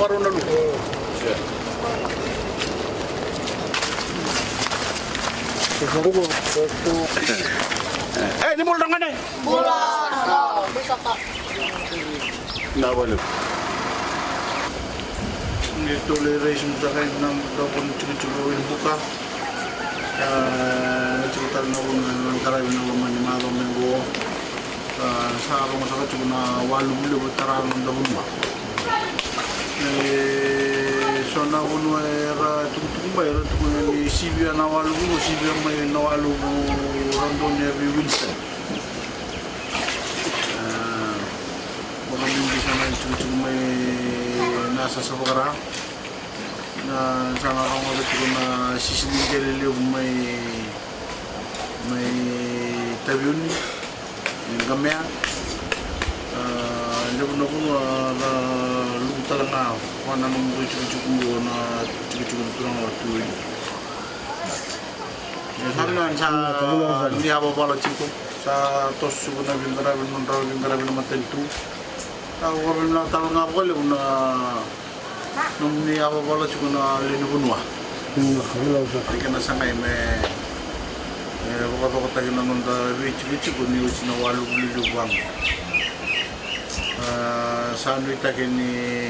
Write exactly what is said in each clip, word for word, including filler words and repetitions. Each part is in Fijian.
Varau na luku. E, ni bula na gone. Bula. Na vale. Ni tole rais musaka na dau ni tikotiko e buka. Na tiko tale na vuna na taravi na loma ni macawa mai qo. Sa rogo saka tiko na waluvu levu e tara na noda vanua. E so na vanua era tukutuku mai, era tukuna ni sivia na waluvu, sivia mai na waluvu Radoni vei Winston. Vakabibi sa na tukutuku mai na sasa vakara. Na sa na rogoca tiko na sisi ni qele levu mai, mai Taveuni, mai Qamea. A, levu na vanua ra luku tale ga vua na nomu tikotiko qo na tikotiko na turaga o Tui. E sa na sa ni yavavala tiko, sa toso tiko na veiqaravi, nodra veiqaravi na matanitu. Sa vakavinavinaka tale ga vakalevu na nomuni yavavala tiko na lewe ni vanua. Ni kena sagai me, me vakacokotaki na noda veitikotiko ni oti na waluvu lelevu vaqo. A, sa nuitaki ni,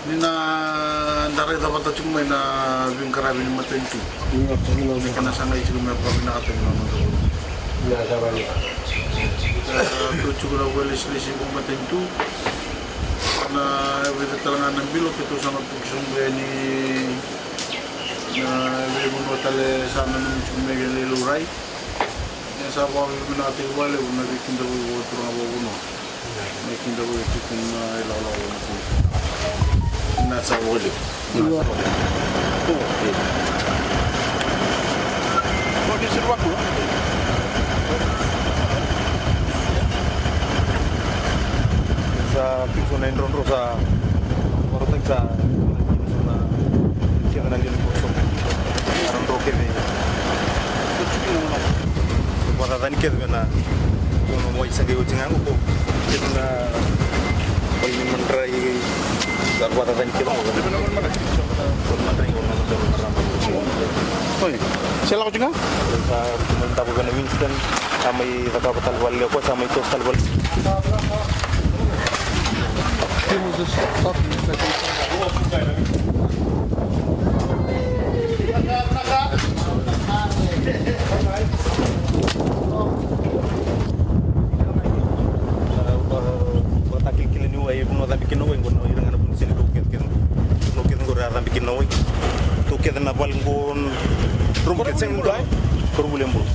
ni na da raica vata tiko mai na veiqaravi ni matanitu. Ni kena sagai tiko me vakavinakataki na noda vanua. E, tou tiko na vakailesilesi vakamatanitu. Na vica tale ga na bilo keitou sa na puki sobu yani na veivanua tale sa nanumi tiko mai kei na ilaurai. Ia sa vakavinavinakataki vakalevu na veikidavaki vakaturaga vakavanua. Me kidavaki tiko na ilakolako na sa vakalevu. Io. Sa tiko so na idrodro sa vakarautaki sa na kece na liga ni Porto. Sa dro kece. Vakacacani kece vei na wai sa qai oti ga qo. Kece na wai ni madrai. Sa vakacacani kece qo. Madrai qo na madrai. Oi, se lako tiko ga? Sa mai davo vei na Winston. Sa mai cakava tale vale ko sa mai toso tale vale. Vakatakilakila ni wai, vanua cabe kina wai qo na ira ga na vuni sele tou kece kece. Tou kece qori a cabe kina wai. Tou kece na vale qo. Rumu kece sega ni dua. Koronivuli e bulu.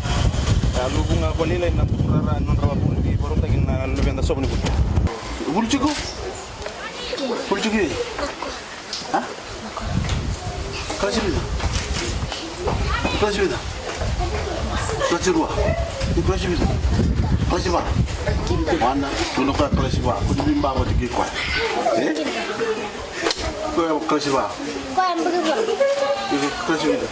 A luvu ga vakalailai na buturara nodra vavuni vakarautaki na luveda sova ni vuli. Vuli tiko? Vuli tiko i? A? Kalasi vica? Kalasi vica? Kalasi rua? Ni kalasi vica? Kalasi va? Wana, tu na koya kalasi va. Ko ni veiba vata kei koya. E? Koya kalasi va. Iko kalasi vica?